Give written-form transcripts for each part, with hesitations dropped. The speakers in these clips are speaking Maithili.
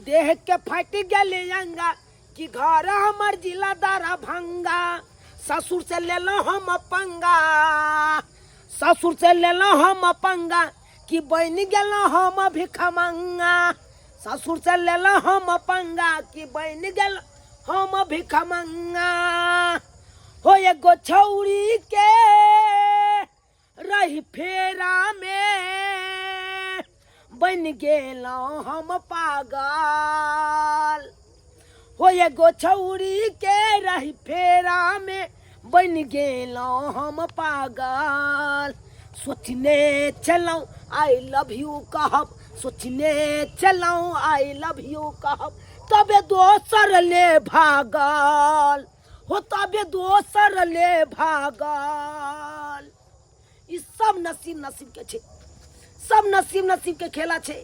देह के फाटि गेल अंगा कि घर हमर जिला दरभंगा ससुर से लेलहुँ हम पंगा ससुर से लेलहुँ हम पंगा कि बनि गेलहुँ हम भिखमंगा ससुर से लेलहुँ हम पंगा कि बनि गेल हम भिखमंगा हो एगो छौरी के रही फेरा में बनि गेलहुँ हम पागल हो एगो छौरी के रही फेरा में बनि गेलहुँ हम पागल सोचने छलहुँ I love you कहब सोचने छलहुँ I love you कहब तबे दोसर ले भागल हो तबे दोसर ले भागल ई सब नसीब नसीब के छै सब नसीब नसीब के खेला छै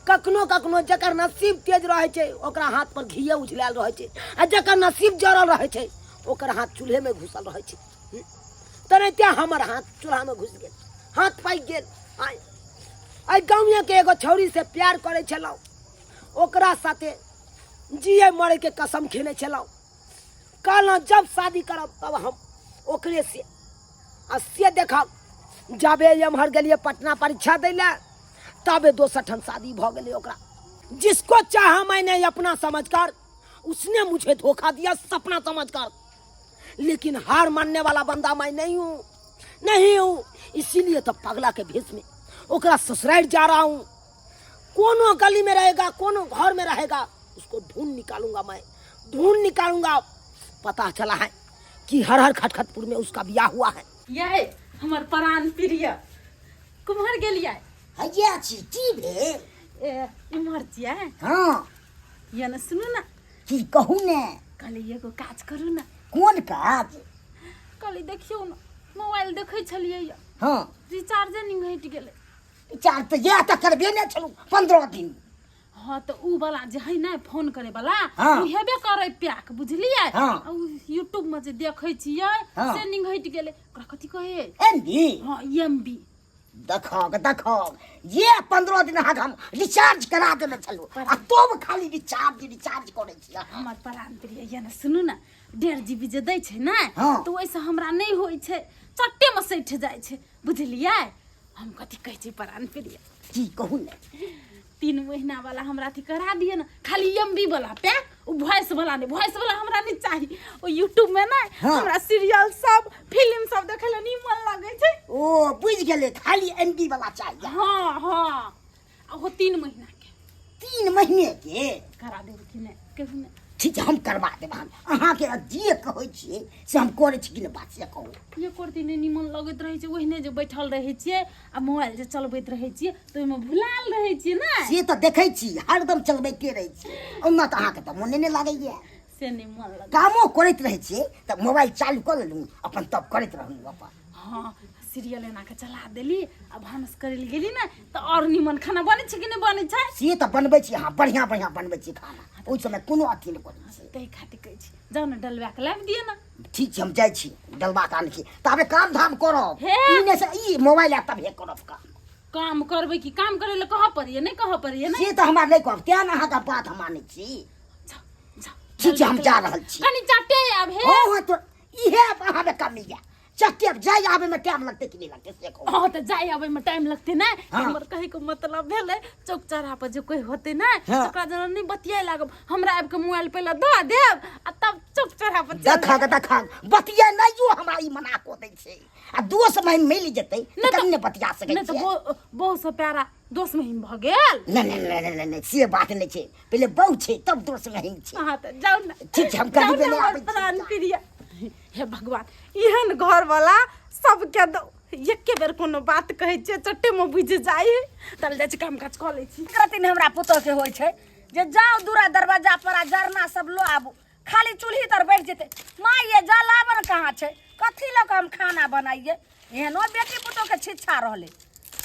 कखनो कखनो जकर नसीब तेज रहै छै ओकरा हाथ पर घीए उझलायल रहै छै आ जकर नसीब जरल रहै छै ओकर हाथ चूल्हे में घुसल रहै छै तेनाहिते हमर हाथ चूल्हा में घुसि गेल हाथ पाकि गेल आइ एहि गाँवे के एगो छौड़ी से प्यार करै छलहुँ ओकरा साथे जिए मरे के कसम खेने छलहुँ कहलहुँ जब शादी करब तब हम ओकरे से आ से देखब जाबे एम्हर गेलियै पटना परीक्षा दै लए तबे दोसर ठाम शादी भऽ गेलै ओकरा जिसको चाहा मैंने अपना समझकर उसने मुझे धोखा दिया सपना समझकर लेकिन हार मानने वाला बंदा मैं नहीं हूँ नहीं हूँ इसीलिए तो पगला के भेष में ओकरा ससुराल जा रहा हूँ कोनो गली में रहेगा कोनो घर में रहेगा उसको ढूंढ निकालूंगा मैं ढूंढ निकालूंगा पता चला है कि हर हर खटखटपुर में उसका ब्याह हुआ है ये हमर प्राण प्रिय कुम्हर गेलियै हैया छी की भेल ए इम्हर छियै हँ ये ने सुनू ने की कहू ने कहली एगो काज करू ने कोन काज कहली देखियौ ने मोबाइल देखै छलियै हँ रिचार्जे नहि घटि गेलै विचार तऽ इएह तऽ करबे नहि छलहुँ 15 दिन। हँ तऽ उ वाला जे है ने फोन करे वाला हाँ। उ हेबे करे पैक बुझलियै हाँ। आ उ यूट्यूब में जे देखै छियै हाँ। से निंघटि गेलै ओकरा कथी कहै एम बी। हँ एम बी। देखक देखक ये 15 दिन अहाँके हम रिचार्ज करा देने छलहुँ आ तब खाली रिचार्ज रिचार्ज करै छी अहाँ। हमर प्राण प्रिय ये ने सुनू ने 1.5 जीबी जे दै छै ने तऽ ओहिसँ हमरा नहि होइ छै चट्टेमे सठि जाइ छै बुझलियै हम कथी कहै छी प्राण प्रिय की कहू ने। 3 महीना वाला हमरा अथी करा दिअ ने खाली एम बी वाला पैक ओ वॉइस वाला नहि वॉइस वाला हमरा नहि चाही ओ यूट्यूब में ने हमरा सीरियल सब फिल्म सब देखै लए नीमन लगै छै। ओ बुझि गेलै खाली एम बी वाला चाहिए। हँ आ ओहो 3 महीना के। 3 महीने के। करा देब कि नहि कहू ने। ठीक छै हम करबा देब हम अहाँके जे कहै छियै से हम करै छी कि नहि बात से कहू। एको दिन नहि नीमन लगैत रहै छै ओहिने जे बैठल रहै छियै आ मोबाइल जे चलबैत रहै छियै तऽ ओहिमे भुलायल रहै छियै ने। से तऽ देखै छी हरदम चलबैते रहै छी ओना तऽ अहाँके तऽ मोने नहि लागैए। से नहि मन लगै। कामो करैत रहै छियै तऽ मोबाइल चालू कऽ लेलहुँ अपन तब करैत रहलहुँ अपन। हँ सीरियल एना कऽ चला देली आ भानस करै लए गेली ने तऽ आओर नीमन खाना बनै छै कि नहि बनै छै। से तऽ बनबै छी अहाँ बढ़िआँ बढ़िआँ बनबै छी खाना ओहि समय कोनो अथी नहि करै छी। ताहि खातिर कहै छी जाउ ने डलवा के लाबि दिअ ने। ठीक छै हम जाइ छी डलबा के आनै छी ताबे काम धाम करब। हे। ई नहि से ई मोबाइल आयत तबे करब काम। काम करबै कि काम करै लए कहऽ पड़ैए नहि कहऽ पड़ैए ने। से तऽ हमरा नहि कहब तेँ ने अहाँके बात हम मानै छी। जाउ जाउ। ठीक छै हम जा रहल छी। कनि चटे आब हे। हँ तो इहे अहाँके कमी यऽ चटे जाय आबे में टाइम लगतै कि नहि लगतै से कहू। हँ तऽ जाय आबै में टाइम लगतै ने। हमर कहै के मतलब भेलै चौक चौराहा पर जे कोइ होतै ने ओकरा जेना नहि बतियाए लागब हमरा आबि के मोबाइल पहिले दऽ देब आ तब चौक चौराहा पर चलि देखक देखक बतिया नहि जो हमरा ई मना कऽ दै छै आ दोस्त महिम मिल जेतै नहि तऽ तऽ- कनि नहि बतिया सकै नहि तऽ छियै। बहु से प्यारा दोस्त महिम भऽ गेल। नहि नहि नहि नहि, नहि नहि से बात नहि छै पहिले बहु छै तब दोस्त महिम छै। अहाँ तऽ जाउ ने। ठीक छै हम जाउ करीबे ने नहि हमर आबै छी। प्राण प्रिय हे भगवान एहन घरवाला सबके दौ एके बेर कोनो बात कहै छियै चट्टे मे बुझि जाइ है तल जाइ छी काम काज कऽ लै छी। करतिन हमरा पुतोह के होइ छै जे जाउ दूरा दरवाजा पर आ जरना सब लो आबू खाली चूल्ही तर बैठ जेतै माँ ये जलावन कहाँ छै कथी लऽ कऽ हम खाना बनाइए एहनो बेटी पुतोह के छिच्छा रहलै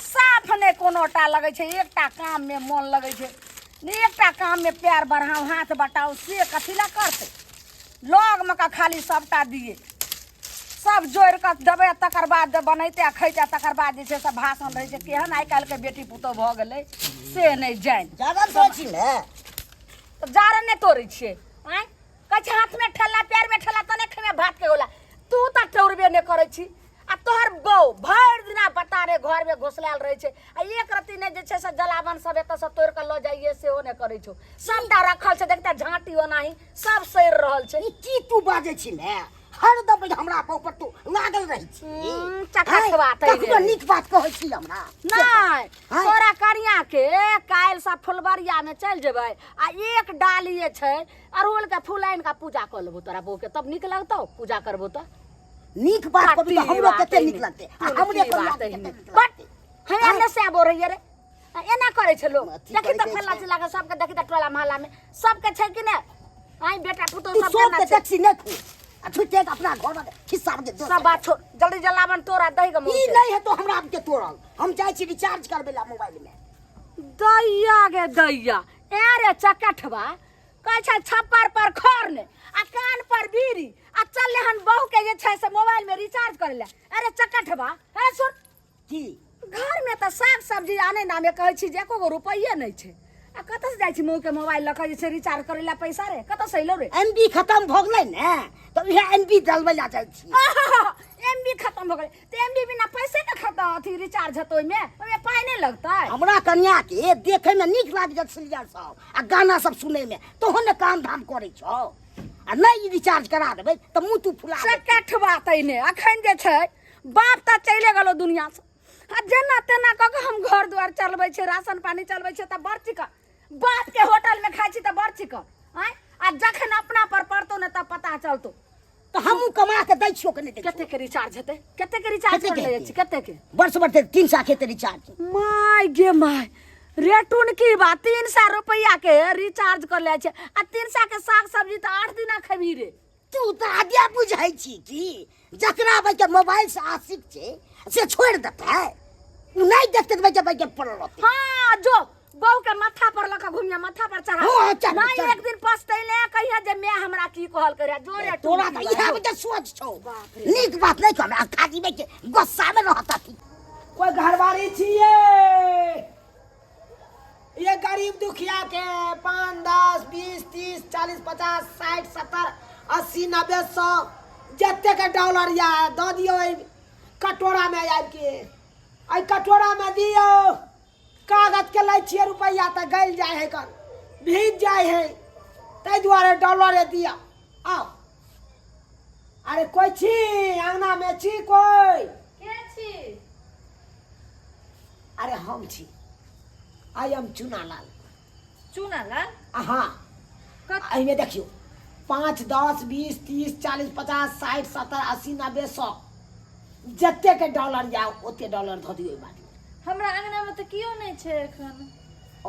साफ नहि कोनोटा लगै छै एकटा काममे मोन लगै छै ने एकटा काममे पैर बढ़ाउ हाथ बटाउ से कथी लए करतै लगमे कऽ खाली सबटा दिए सब जोड़ि कऽ देबै तकर बाद बनैते आ खैते तकर बाद जे छै से भाषण रहै छै केहन आइ काल्हिके बेटी पुतोह भऽ गेलै। से नहि जानि। जारन तोड़ै छी ने? तऽ जारन नहि तोड़ै छियै? आँय, कहै छै हाथमे ठेला पैरमे ठेला तने खेमे भात के गोला। तू तऽ टौरबे नहि करै छी आ तोहर बहू भरि दिना बता रे घरमे घोसलायल रहै छै आ एक रत्ती नहि जे छै से जलावन सब एतऽ से तोड़ि कऽ लऽ जाइए, सेहो नहि करै छौ। सबटा रखल छै, देखते झाँटी ओनाही सब सड़ि रहल छै। ई की तू बाजै छी ने? हरदम हमरा ऊपर तू लागल रहै छी। चकचकवा आँय, तैरे। कखनो नीक बात कहै छी हमरा? नहि। आँय? तोरा कनिया के काल्हि से फुलबरिया में चलि जेबै आ एक डालिए छै अड़हुल के फूल आनि कऽ पूजा कऽ लेबो तोरा बहू के, तब नीक लगतौ पूजा करबो तऽ। नीक बात कहबी तऽ कथी हमरो बात कते एहिमे? नीक लगतै आ हमरे की कनिया बात के एहिमे? कते नीक बट लगतै। हमरा आँय? नहि से आबो रहियै रे। आ एना करै छै लोक? अथी देखी करै तऽ छै। फल्ला चिल्ला के सबके, देखी तऽ टोला मोहल्ला में सबके छै कि नहि? आइ बेटा पुतोह तू सब सब केना के छै? देखसी नहि खूब आ छुट्टे के अपना घर में खिस्सा में सब बात छोड़, जल्दी जलावन तोरा दही के मुँह ई से। नहीं है तो हमरा के तोड़ल, हम जाइ छी रिचार्ज करबे ला मोबाइल में। दैया गे दैया, ए रे चकठवा, कहै छै छप्पर पर खर ने आ कान पर बीड़ी आ चलले हन बहू के जे छै से मोबाइल में रिचार्ज करे ले। अरे चकठवा, अरे सुन। की? घर में तऽ साग सब्जी आने नामे कहै छी जे एको गो रुपैये नहि छै आ कतऽ से जाइ छी मऊ के मोबाइल लऽ कऽ जे छै रिचार्ज करे ला पैसा रे, कतऽ से अयलौ रे? एमबी खत्म भऽ गेलै ने तऽ उएह एमबी डलबै ला जाइ छी। एमबी खत्म भऽ गेलै तऽ एमबी बिना पैसे के खत्म अथी रिचार्ज हेतौ? ओहिमे ओहिमे पाइ नहि लगतै? हमरा कनिया के देखे में नीक लागि जात सीरियल सब आ गाना सब सुनै में, तोहन ने काम धाम करै छौ आ नहि ई रिचार्ज करा देबै तऽ मुँह तू फुला से देतै। कठबा तैने अखन जे छै बाप तऽ चलि गेलो दुनिया से आ जेना तेना कऽ कऽ हम घर दुआर चलबै छै, राशन पानी चलबै छै तऽ बड़ चिकन बाप के होटल में खाइ छी तऽ बड़ चिकन। आँय, आ जखन अपना पर पड़तौ ने तब पता चलतौ। तऽ हमहूँ कमा के दै छियौ कि नहि दै छियौ? कते के रिचार्ज हेतै? कते के रिचार्ज कते के कर लै हेतै? छी? कते के? वर्ष वर्ष 300 के हेतै रिचार्ज। My गे my, रेटुन की बा 300 रुपैआ के रिचार्ज कर लै छै आ 300 के साग सब्जी तऽ 8 दिना खेबही रे। तू तऽ आगे बुझै छी कि जकरा बच्चा मोबाइल से आशिक छै से छोड़ि देतै? ओ नहि देखतै तऽ बच्चा बच्चा पड़ल रहतै। हाँ, जो बहू के माथा पर लऽ कऽ घुमिया, माथा पर चढ़ा। हाँ, चढ़, नहीं चढ़। एक दिन पछतैले कहिया जे मैं हमरा की कहल करे जो रे। तोरा तऽ इएह बच्चा सोच छौ, नीक बात नहि कहबै आ खाली बच्चे गुस्सा मे रहत अथी। कोई घरवारी छियै ये गरीब दुखिया के? 5 10 20 30 40 50 60 70 80 90 100 जते के डॉलर या दऽ दियौ एहि कटोरा में आबि के, एहि कटोरा में दियौ। कागज के लै छियै रुपैआ तऽ गलि जाइ है, कर भीज जाइ है, ताहि दुआरे डॉलरे दिअ। आउ। अरे कोइ छी अंगना में? छी कोइ? के छी? अरे हम छी, I am Chunalal. Chunalal? हाँ। एहिमे देखियौ 5 10 20 30 40 50 60 70 80 90 100 जते के डॉलर या ओते डॉलर धऽ दियौ एहि बात। हमरा अंगना में तऽ केओ नहि छै एखन। ओ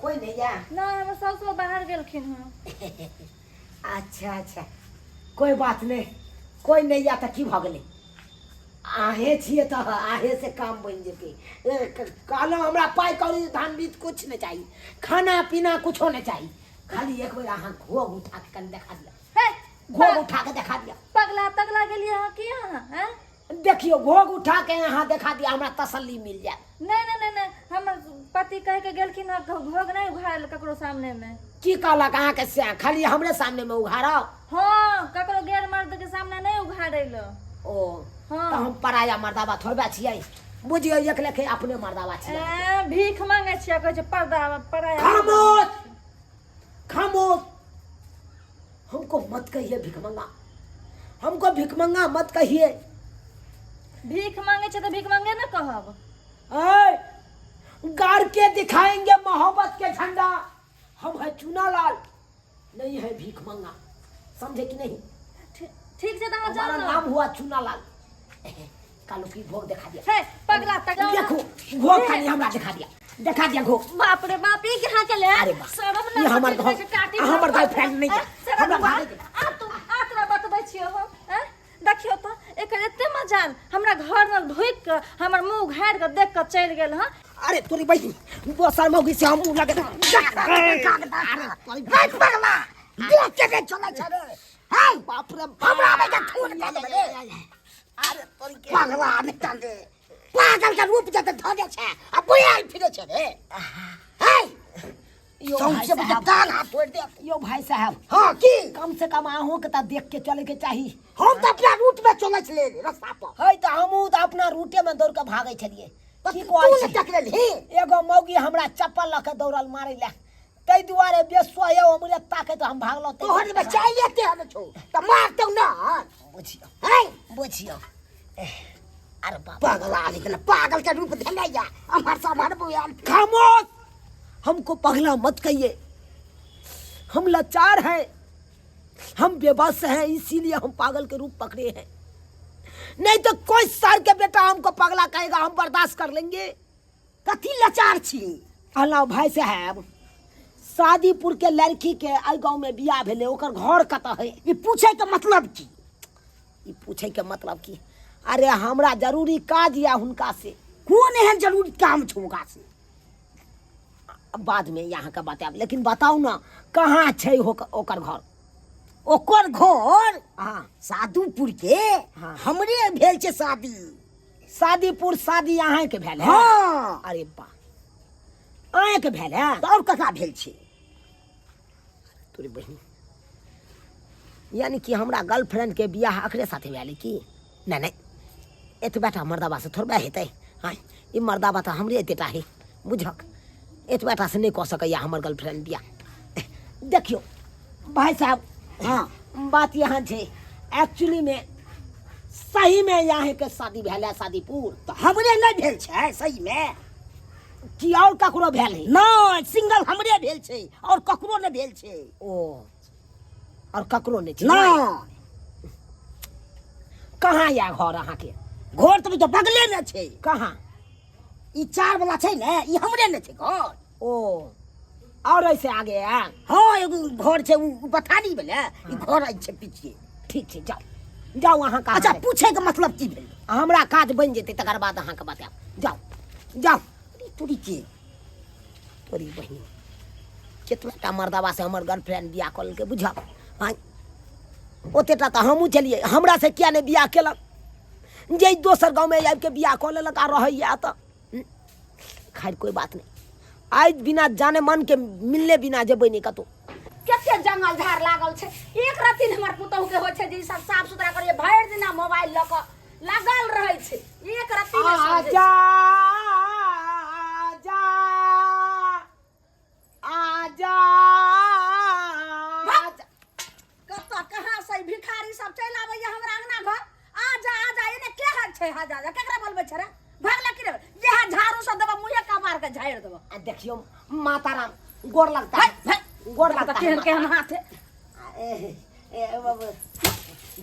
कोइ नहि या? नहि, हमर सासु बाहर गेलखिन हँ। अच्छा अच्छा, कोइ बात नहि। कोइ नहि या तऽ की भऽ गेलै? आहें छियै तऽ आहें से काम बनि जेतै। कहलहुँ हमरा पाइ कौड़ी धान बीत कुछ नहि चाही, खाना पीना कुछो नहि चाही, खाली एक बेर अहाँ घोघ उठा के कनि देखा दिअ। हे, घोघ उठा के देखा दिअ। पगला तगला गेलियै अहाँ की अहाँ हैं? देखियौ घोघ उठा के अहाँ देखा दिअ, हमरा तसल्ली मिल जायत। नहि नहि नहि नहि, हमर पति कहि के गेलखिन हँ घोघ नहि उघाड़ल ककरो सामने में। की कहलक अहाँके? से खाली हमरे सामने में उघाड़ब? हाँ, ककरो गैर मर्द के सामने नहीं उघाड़े लो। ओ हाँ। तऽ हम पराया मर्दाबा थोड़बे छियै, बुझियौ एक लेखे अपने मर्दाबा छियै। ए, भीख मांगे छियै कहै छै पर्दा पराया। खामोश खामोश, हमको मत कहिए भिखमंगा, हमको भिखमंगा मत कहिए। भीख मांगे छै तऽ भीख मांगे ने कहब। ऐ, गाड़ के दिखाएंगे मोहब्बत के झंडा, हम है चूनालाल, नहीं है भीख मंगा, समझे कि नहीं? ठीक छै तऽ अहाँ हमारा जाउ ने। नाम हुआ चूनालाल। कालू की भोग दिखा दिया। हे पगला तगला, देखो घोग खाली हमरा दिखा दिया, दिखा दिया घोग। बाप रे बाप, ई कहाँ के ले? अरे बाप, शरम ये ना हमर सोचै घर- छै, काटी हमर बाप। गर्लफ्रेंड नहीं है। ए, शरम हमरा बा। भागे दे। आ तू आ तोरा बतबै छियौ हम। ए, देखियौ तऽ एकर एते मजाल हमरा घर में ढुकि कऽ हमर मुँह उघारि कऽ देख कऽ चलि गेल हँ। अरे तोरी बहिन दोसर मौगी से हम मुँह लगे। बैठ पगला, देख के नहीं चलै छै रे। हे बाप रे, हमरा में के खून दे देबै रे। अरे तोरी के पगला निकल दे। पागल के रूप जते धरे छै आ बुआल फिरे छै रे। है यो भाई सौंसे साहब। दान हाथ तोड़ दे। यो भाई साहब। हाँ की? कम से कम अहूँ के तऽ देख के चले के चाही। हम तऽ अपना रूट में चलै छलियै रास्ता पर। है तऽ हमहूँ तऽ अपना रूटे में दौड़ के भागै छलियै। तऽ की तू कहै ने छी? टकरेलही। एगो मौगी हमरा चप्पल लऽ के दौड़ल मारै लए, ताहि दुआरे बेसोहे उमरे ताके तऽ हम भागलहुँ। ताहि तोहर दुआरे। में चाइले तेहन छौ तऽ मारतौ ना। बुझियौ है बुझियौ, अरे बाप, पागल आदमी के पागल के रूप धेने या अमर समर बुआल। खामोश, हमको पगला मत कहिए। हम लाचार हैं, हम बेबस हैं, इसीलिए हम पागल के रूप पकड़े हैं। नहीं तो कोई सर के बेटा हमको पगला कहेगा, हम बर्दाश्त कर लेंगे। कथी लाचार छी? कहलहुँ भाई साहब, शादीपुर के लड़की के एहि गाँव में बियाह भेलै, ओकर घर कतऽ है? ई पूछे के मतलब की? ई पूछे के मतलब की? अरे हमरा जरूरी काज या हुनका से। कोन एहन जरूरी काम छौ ओकरा से? बाद में यहाँ के बतायब, लेकिन बताउ ना कहाँ छै ओकर घर? ओकर घर? हाँ। साधुपुर के। हाँ। हमरे भेल छै शादी। शादीपुर शादी अहाँ के भेल है? हाँ। अरे वाह, अहाँ के भेल है? तऽ और ककरा भेल छै? तोरी बहिन, यानी कि हमरा गर्लफ्रेंड के बियाह अकरे साथे भेल की? नहीं नहीं, एतबा टा मर्दाबा से थोड़बे हेतै। हाँ, ई मर्दाबा तऽ हमरे एतेटा है, बुझक एतबा टा से नहीं कऽ सकैया हमर गर्लफ्रेंड बियाह। देखियौ भाई साहब। हाँ। बात यहाँ छै, एक्चुअली में सही में यहाँ के शादी भेल है शादीपुर। तऽ हमरे नहीं भेल छै सही में? कि और ककरो भेल है? नहीं, सिंगल हमरे भेल छै और ककरो नहीं भेल छै। ओ, और ककरो नहीं छै? नहीं। कहाँ या घर अहाँ के? घर तऽ बगले में छै। कहाँ? ई चार वाला छै ने, ई हमरे ने छै घर। ओ, और ऐसे आगे है? हाँ, एगो घर छै, उ बथानी भेलै, ई घर अछि छै पीछे। ठीक छै, जाउ जाउ अहाँ का। अच्छा, पूछे के मतलब की भेल? हमरा काज बनि जेतै तकर बाद अहाँके बतायब। जाउ जाउ। अरे तोरी के तोरी बहिन, केतबा टा मर्दाबा से हमर गर्लफ्रेंड बियाह कऽ लेलकै बुझल? आँय, ओतेटा तऽ हमहूँ छलियै, हमरा से किया नहि बियाह केलक जे दोसर गाँवमे आबिके बियाह कऽ लेलक आ रहैया तऽ? खैर कोई बात नहीं, आज बिना जाने मन के मिलने बिना जेबै नहि कतौ। कते जंगल झाड़ लागल छै, एक रत्ती ने हमर पुतहु के होइ छै जे ई सब साफ सुथरा करिए। भरि दिना मोबाइल लऽ कऽ लागल रहै छै, एक रत्ती नहि समझै छै। आजा आजा आजा। कतऽ कहाँ से ई भिखारी सब चलि आबैया हमरा अंगना घर। आजा आजा, एने के हर छै? आजा आजा केकरा बोलबै छै रे? भागला की रे? जेहा झाड़ू सब देबऽ मुँहे कपार के झाड़ि देबऽ। आ देखियौ माता राम, गोर लगता है, है, गोर लगता है। केहन केहन हाथ है। ए, ए, बाबू,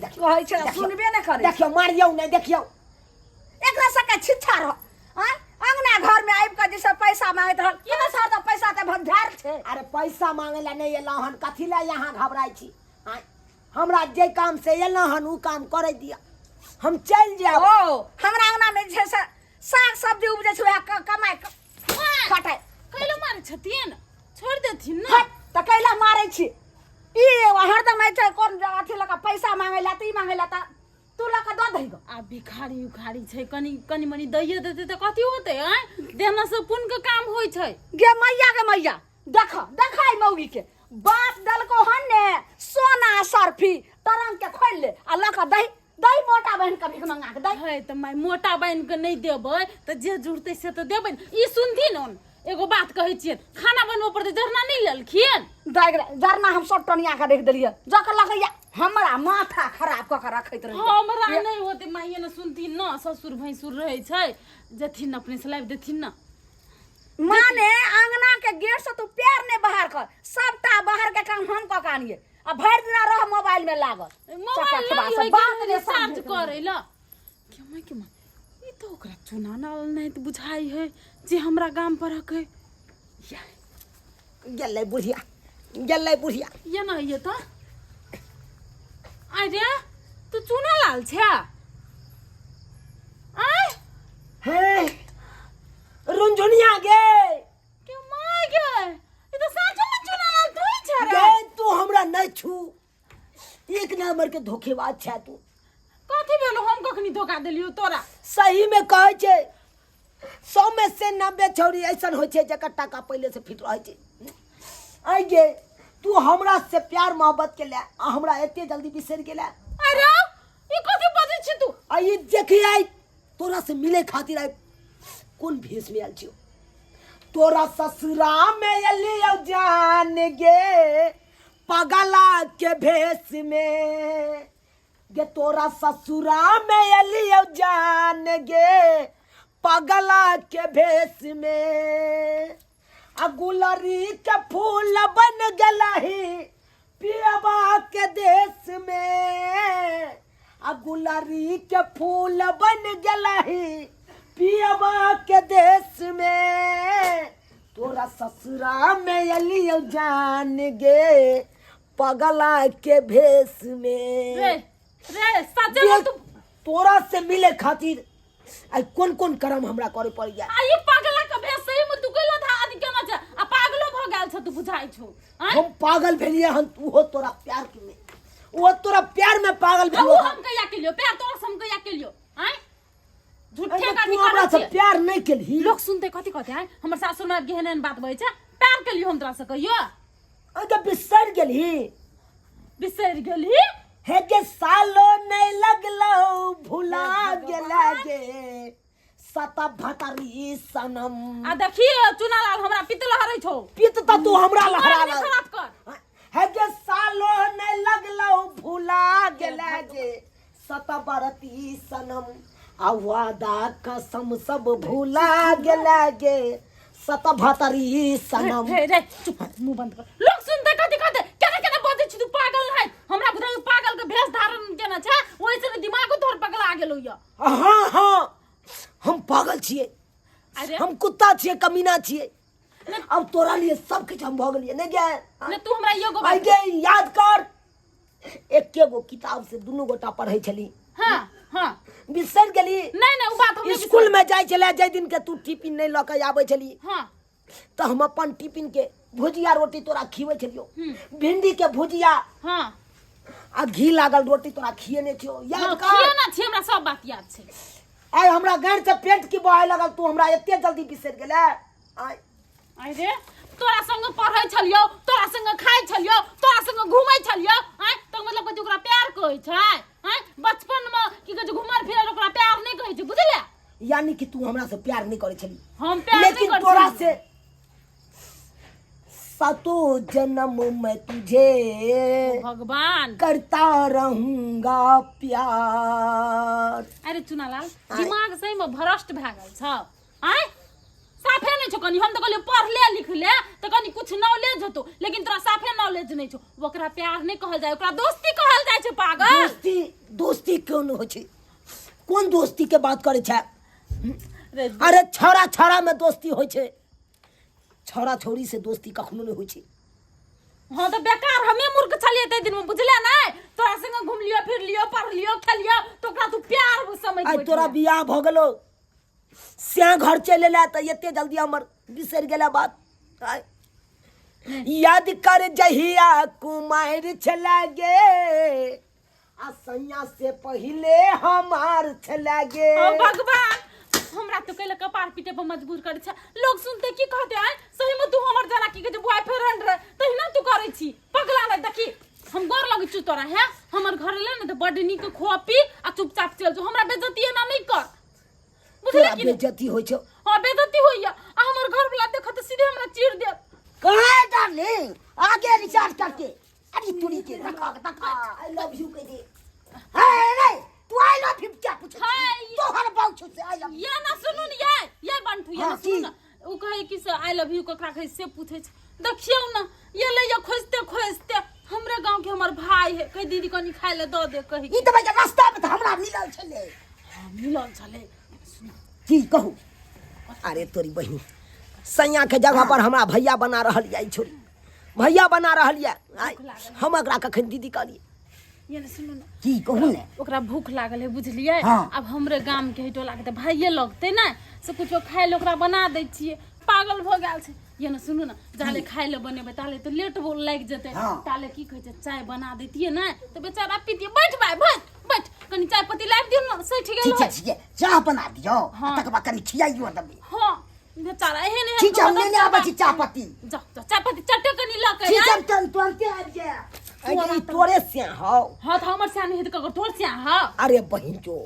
देखियौ, कहै छै देखियौ, सुनबे नहि करै। देखियौ, मारियौ नहि, देखियौ एकरा सबके छिच्छा रह। आँय, अंगना घर में आबि कऽ जे सब पैसा मांगैत रहल, की ने सर, तऽ पैसा तऽ भंडार छै। अरे पैसा मांगे ला नहीं एलहुँ हन, कथी ला यहाँ घबराइ छी? आँय, हमरा जे काम से एलहुँ हन उ काम करै दिअ, हम चलि जायब। ओ हमरा अंगना में जे छै से साग सब्जी उपजै छै, वएह कमाइ खटाइ। कैला मारै छथिन? छोड़ि देथिन ने। हट, तऽ कैला मारै छी? ई हरदम होइ छै कोन अथी लऽ कऽ पैसा मांगै ला, तऽ ई मांगै ला, तऽ तू लऽ कऽ दऽ दही गऽ। आ भिखारी उखारी छै, कनि कनि मनि दैये देतै तऽ कथी होतै? आँय, देना से पुण्य के काम होइ छै। गे मैया, गे मैया, देख देख, ई मौगी के बाप देलको हन ने सोना सरफी, तरंग के खोलि ले आ लऽ कऽ दही दही, मोटा बहिन के भीख मंगा के दही। है तऽ माय, मोटा बहिन के नहि देबै तऽ जे जुड़तै से तऽ देबै ने। ई सुनथिन हन, एगो बात कहै छियनि, खाना बनबऽ पड़तै, जरना नहि लेलखिन? दाइ जरना हम सब टनिया के रखि देलियै, जकर लगैया हमरा माथा खराब कऽ के रखैत रहै। हमरा नहि होतै माय, ने सुनथिन न, ससुर भैंसुर रहै छै, जेथिन अपने से लाबि देथिन ने। माने अंगना के गेट से तू पैर नहीं बाहर कर, सबटा बाहर के काम हम कऽ के आनिए आ भरि दिना रह मोबाइल में लागल। मोबाइल चपा लगी से है बात कि नहि रिचार्ज समझैत करै ला। के माय, के माय, ई तऽ ओकरा चुना नाल नहि तऽ बुझाइ है जे हमरा गाम पर है। या गेलै बुढ़िया, गेलै बुढ़िया। ये न, ये तऽ अरे तू चुना लाल छै? आय हे रुनझुनिया गे। के my गे, ई तऽ साँचो में चुना लाल तू ही छै रे। गे तू हमरा नहीं छू, एक नंबर के धोखेबाज छै तू। कथी भेलो? हम कखनी धोखा देलियो तोरा? सही में कहै छै, 100 में से 90 छौरी ऐसन होइ छै जकर टाका पहिले से फिट रहै छै। आइ गे, तू हमरा से प्यार मोहब्बत के ले आ हमरा एते जल्दी बिसरि गेले? अरे ई कथी बजै छी तू? आ ई देखी, आई तोरा से मिले खातिर आई कोन भेष में आयल छियो। तोरा ससुरा में एलियो जान गे पगला के भेष में गे, तोरा ससुरा में एलियो जान गे पगला के भेष में, आ गुलरी के फूल बन गेलही पियबा के देश में, आ गुलरी के फूल बन गेलही पियबा के देश में, तोरा ससुरा में एलियो जान गे पगला के भेष में। रे रे, सचे में तू तोरा से मिले खातिर आई कोन कोन कर्म हमरा करे पड़ गया। आ ई पागला के भेष सही में तू कैलो था आदि केना छै आ पागलो भ गेल छ तू बुझाइ छौ? आँय? हम पागल भेलिए हन, तू तोरा प्यार के में, वो तोरा प्यार में पागल आ भेलो उ हन। हम कहिया केलियो प्यार तोरा से? हम कहिया केलियो? आँय, झूठे अरे का तू हमरा से निकालै। प्यार नहीं केलही? लोग सुनते कथी कहते? आँय, हमर सासुर में एहन एहन बात बजै छै, प्यार केलियो हम तोरा से कहियो? अरे बिसर गेलही? बिसरि गेलही? हे के सालो नहीं लगलो भुला गेला गे सता भतरी सनम। आ देखी चुनालाल, हमरा पित लहरै छौ। पित त तू हमरा लहरा दिमाग नहि खराब कर। हे के सालो नहीं लगलो भुला गेला गे सतबरती सनम, आ वादा कसम सब भुला गेला गे सतभतरी सनम। रे रे, चुप, मुंह बंद कर। लोग सुनते कथी कहते? केना केना बजै छी तू पागल है? हमरा बुझाइ पागल के भेष धारण केना छै, ओहि से दिमागो तोहर पगला गेलौ या। हाँ हाँ, हम पागल छियै। अरे हम कुत्ता छियै, कमीना छियै। अब तोरा लिए सब किछु हम भऽ गेलियै, नहि गे? ने तू हमरा एगो आइ बात गे, याद कर, एके गो किताब से दुनू गोटा पढ़ै छली। हाँ हाँ। बिसरि गेली? नहीं नहीं, उ बात हम नहीं। स्कूल में जाइ छलै, जाहि दिन के तू टिफिन नहि लऽ के आबै छली, हाँ, तऽ हम अपन टिफिन के भुजिया रोटी तोरा खिबै छलियौ, भिंडी के भुजिया हाँ आ घी लागल रोटी तोरा खिएने छियौ, याद हाँ, कर। किया ना छी, हमरा सब बात याद छै। आइ हमरा गाँड़ से पेंट की बहाय लगल, तू हमरा एते जल्दी बिसरि गेलै आइ? अरे तोरा संग पढ़ै छलियौ, तोरा संग खाइ छलियौ, तोरा संग घूमै छलियौ, आँय, तऽ मतलब कथी ओकरा प्यार कहै छै? आँय, बचपन मे की कहै छै घूमल फिरल ओकरा प्यार नहि कहै छै, बुझले? यानी कि तू हमरा से प्यार नहीं करे छली? हम प्यार नहि लेकिन करै तोरा छलियौ। से सातों जन्म में तुझे भगवान करता रहूंगा प्यार। अरे चुनालाल, दिमाग सही में भ्रष्ट भए गेल छौ। आँय, साफे नहि छौ कनी। हम तऽ कहलियौ पढ़ ले लिख ले तऽ कनी कुछ नॉलेज हेतौ, लेकिन तोरा साफे नॉलेज नहि छौ। ओकरा प्यार नहि कहल जाय, ओकरा दोस्ती कहल जाइ छै, पागल। दोस्ती? दोस्ती कोन होइ छै? कोन दोस्ती के बात करे छै? रे अरे छौड़ा छौड़ा में दोस्ती होइ छै, छौड़ा छौड़ी से दोस्ती कखनो नहि होइ छै। हाँ तऽ बेकार हमे मूर्ख छलियै ताहि दिन में, बुझले नहि? तोरा संगे घुमलियो फिरलियो, पढ़लियो खेलियो, तऽ ओकरा तू प्यार समझ आइ तोरा बियाह भऽ गेलो, श्याँ घर चलि एला, तऽ एते जल्दी हमर बिसरि गेला बात? आइ याद कर जहिया कुमारि छला गे, आ सैया से पहिले हमार छला गे। ओ भगवान, हमरा तो कैले कपार पीटे पर मजबूर करे छै। लोग सुनते की कहते? आय, सही में तू हमर जना की कहै छै बॉयफ्रेंड रहे तहिना तू करै छी, पगला नहीं। देखी, हम गोर लगै छी तोरा। है हमर घर ले ने तऽ बड्ड नीक खो पी आ चुपचाप चल जो, हमरा बेइज्जती एना नहीं कर, बुझले तोरा कि नहीं? बेइज्जती होइ छौ? हाँ, बेइज्जती होइया, आ हमर घर वाला देखत तऽ सीधे हमरा चीर देत। कहाँ है डार्लिंग? आगे रिचार्ज करके अरे तुरी के रखा रखा। I love you कह दे। हे रे, तू I love you क्या पूछे? हाय। तोहर बाऊ छु से I love. ये ना सुनू ने, ये बंठू, ये हाँ, ना सुनू की? ना, उ कहै कि से I love you ककरा कहै से पूछै छै। देखियौ ना, ये ले ये खोजते खोजते हमरे गांव के हमर भाई है, कहे दीदी कनी खाय ले दऽ दे कही। ई तऽ भाई रास्ता में तऽ हमरा मिलल छलै। हाँ, मिलल छलै। की कहू? अरे तोरी बहिनी, सैया के जगह पर हमरा भैया बना रहल यऽ, ई छोरी भैया बना रहल यऽ। आइ हम एकरा कखन दीदी कहलियै? ये ना सुनू ना। की कहू ने? ओकरा भूख लागल है, बुझलियै? हाँ। आब हमरे गाम के टोला के तऽ भाइये लगतै ने, से कुछो खाय ले ओकरा बना दै छियै, पागल भऽ गेल छै। ये ना सुनू ना, जाले खाय ले बनेबै ताले तऽ लेट लागि जेतै। हाँ। ताले की कहै छै, चाय बना दैतियै ने तऽ बेचारा पीतियै। बैठ भाय, बैठ बैठ, कनी चाय पत्ती लाबि दियौ ने सठि गेल ठीक छै होय। ठीक छै चाह बना दियौ आ हाँ। तकर बाद कनि खियाइयो देबै हाँ बेचारा एहन एहन ठीक छै हम के लेने आबै छी चाह पत्ती जा जा चाय पत्ती चटे कनी लऽ के ठीक छै आइ। हम तुरन्ते आबि जायब अरे ई तोरे से हौ हाँ तऽ हमर स्याह नहि हेतै ककर तोहर स्याह हौ अरे बहिन जो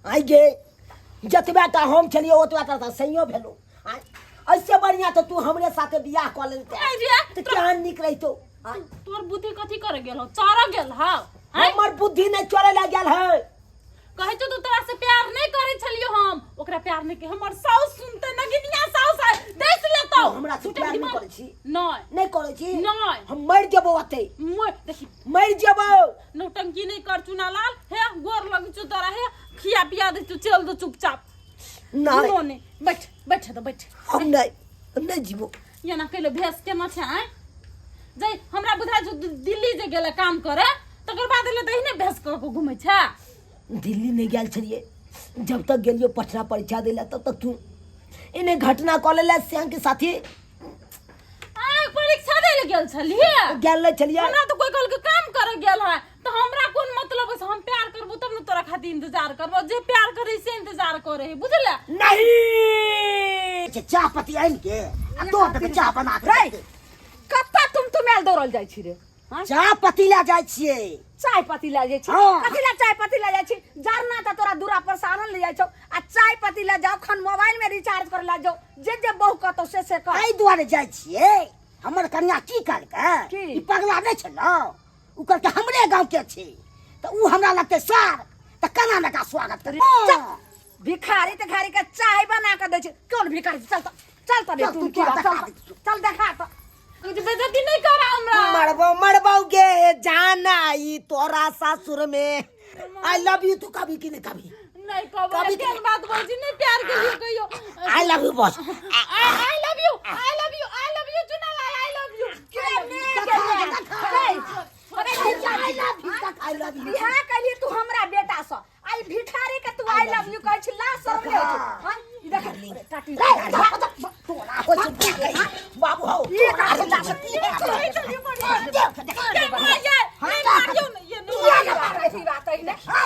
आइ गे जतबे टा हम छलियै ओतबे टा तऽ सहियो भेलो आँय, ऐसे बढ़िया तऽ तू हमरे साथे बियाह कऽ लेलते आइ रे, तऽ केहन नीक रहितो आँय, तोहर बुद्धि कथी करे गेल हौ चरऽ गेल हौ आँय? हमर बुद्धि नहि चोरे लए गेल है कहै छौ तू तोरा से प्यार नहीं करे छलियो हम ओकरा प्यार नहीं के हमर साउस सुनते नगिनिया साउस आय देख लेतौ तू हमरा से प्यार नहीं करै छी नहीं नहीं करै छी नहीं। हम मरि जेबो ओतै मोय देखी मरि जेबो नौटंकी नहीं कर चुना लाल हे गोर लग छु तोरा हे खिया पिया दे तू चल दो चुपचाप नहीं नो नहीं बैठ बैठ तो बैठ हम नहीं हम नहीं जीबो ये ना कहलो भेस केना छै आँय जै हमरा बुझाइ छौ तू दिल्ली जे गेलै काम करे तकर बाद एलै तऽ एहने भेस कऽ कऽ घुमै छै दिल्ली नहीं गेल छलियै जब तक गेलियो पटना परीक्षा दै लए तब तक तू एने घटना कऽ लेले श्याम के साथी आँय परीक्षा दै लए गेल छलियै गेल नहि छलियै हमरा तऽ कोई कहलकै काम करे गेल है तऽ हमरा कोन मतलब है हम प्यार करबो तब ने तोरा खातिर इंतजार करबो जे प्यार करे से इंतजार करे है बुझले नहीं छै, चाह पत्ती आनि के आ तोड़ देबै चाह बना के रे कत्ता तुम तुम आयल दौड़ल जाइ छी रे हाँ? चाह पत्ती लए जाइ छियै चाय पत्ती लए जाइ छी हाँ। कथी लए चाय पत्ती लए जाइ छी जरना तऽ तोरा दूरा पर से आनल ले जाइ छौ आ चाय पत्ती लए जाओ खन मोबाइल में रिचार्ज करे लए जाओ जे जे बहु कहतौ से से कर एहि दुआरे जाइ छियै हमर कन्या की कहलकै की? ई पगला नहि छै ने ओ कहलकै हमरे गाँव के छै तऽ ओ हमरा लगतै सार तऽ केना ने एकरा स्वागत करी चल, भिखारी तिखारी के चाय बना के दै छै कोन भिखारी चल तऽ चल तऽ रे चल, तू तू की तोरा चल देखा तऽ, दै छियौ। चल देखा तऽ बेइज्जती नहीं कर हमरा मरबो मरबो गे जाना ई तोरा सासुर में I love you तू कभी कि नहीं कभी नहीं कबो कभी केहन बात बोल छी नहीं प्यार के लिए कहियो I love you boss I love you I love you I love you चुना I love you I love you बियाह कैली तू हमरा बेटा से आई भिखारी के तू I love you कहै छी ला शर्म नहीं होइ छौ हाँ? ई देख अरे, टाटी तोरा होइ छै बाबू हौ ई तोरा टाटी होइ ला छै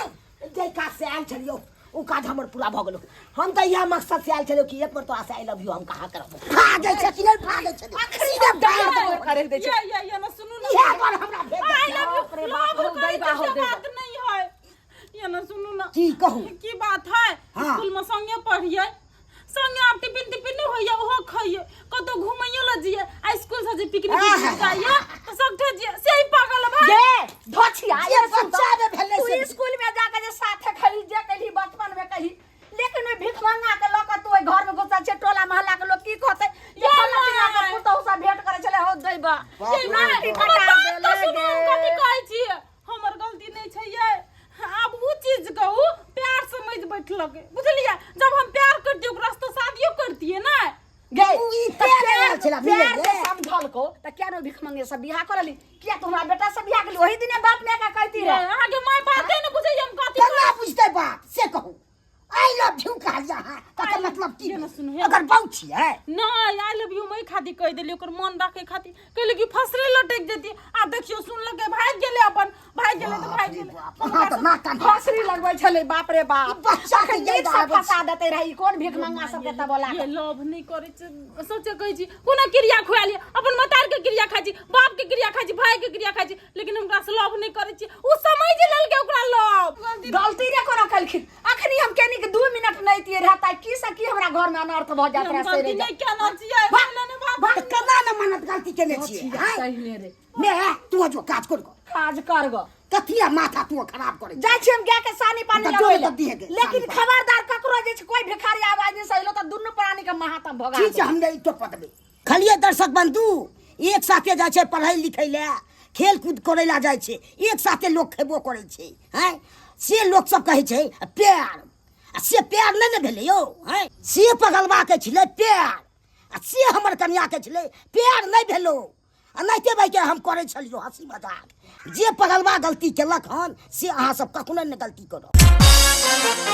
जाहि काज से आयल छलियौ ओ काज हमर पूरा भऽ गेलो हम तऽ इएह मकसद से आयल छलियौ कि एक बेर तोरा से I love you हम कहाँ करब भागै छै कि नहि भागै छै सीधे डाल देबै करे दै छै ये ये ये ना सुनू ना इएह दुआरे हमरा भेज I love बाप रे you बाप, लव हो दैबा, हो करे दैबा। बात नहीं है ये ना सुनू ना की कहू की बात है हाँ। स्कूल में संगे पढ़िए संगे आब टिफिन तिफिन नहीं होइए ओहो खाइए कतौ घुमैयो लए जइए आ स्कूल से जे पिकनिक आहा। जाइए तऽ सबठे जिए से ही पागल भाई ये धोछिया जे ये सुन बच्चा में भेलै तू से- स्कूल में जाके जे साथे खैली जे कैली बचपन में कही लेकिन ओइ भिखमंगा के लऽ के तू ओइ घर में घुसल छै टोला मोहल्ला के लोग की कहतै जे ये फल्लाँ चिल्लाँ के माय। पुतहु से भेंट करै छलै हौ दैबा बाप रे नहि, बाप। हमर कटा बात तऽ देले सुनू हम गे। कथी कहै छियै हमर गलती नहि छै ये आब उ चीज कहू प्यार समझ बैठलकै बुझलियै जब हम प्यार करतियै ओकरा से तऽ शादियो करतियै ने गे उ ई तऽ प्यार आयल छलै मिलै प्यार से ले। समझलको तऽ किया ने भिख मंगे से बियाह कर ली किया तू हमरा बेटा से बियाह केली ओही दिने बाप माय के कहती ये रहे अहाँके माय बाते ने बुझैया हम कथी केना बुझतै बात से कहू I love you कहलियै अहाँ तकर मतलब की ये ना सुनू, हे अगर बाउ छियै नहि I love you मैं खातिर कहि देलियै ओकर मन राखे खातिर कहले कि फसरे लटक जेती आ देखियो सुनलकै भागि गेलै अपन भागि गेलै तऽ भागि गेलै अहाँ तऽ नाक कान फसरी लगबै छलै बाप रे बाप ई बच्चा के अखन याद नीक से आबै छै। फंसा देते रहे ई कोन भीख मंगा सबके तब बोला ये लव नहि करै छै सोचे कहै छी कोना क्रिया खुआ लिअ अपन मतार के क्रिया खाइ छी बाप के क्रिया खाइ छी भाई के क्रिया खाइ छी लेकिन हुनका से लव नहि करै छी ओ समझ लेलकै ओकरा लव गलती रे कोनो केलखिन अखनी हम केनी के 2 मिनट नहीं तिए रहता की से की हमरा घर में अनर्थ भ जात रहे से गलती रे नहि केना छियै वाह, ने बात तऽ केना ने मानत गलती केने छियै आँय? सही रे ने तू जो काज कर गो काज कर गो कथी आ माथा तू खराब करे जाइ छी हम गाय के सानी पानी तऽ लगबै जोड़ि लए। दऽ दिहे गे, लेकिन सानी पानी। खबरदार ककरो जे छै कोई भिखारी आवाज नहीं सहिलो तऽ दुनू प्राणी के महात्म भगा ठीक छै हम नहि टोप देबै खलिए दर्शक बंधु एक साथे जाइ छै पढ़ै लिखै लए खेल कूद करै लए जाइ छै एक साथे लोक खेबो करै छै हैं से लोक सब कहै छै प्यार आ से प्यार नहि ने भेलै यौ हैं से पगलबाके छलै प्यार आ से हमर कनियाके छलै प्यार नहि भेलो आ नहिते भाइके हम करै छलियौ हँसी मजाक जे पगलबा गलती केलक हन से अहाँ सब कखनो नहि गलती करब।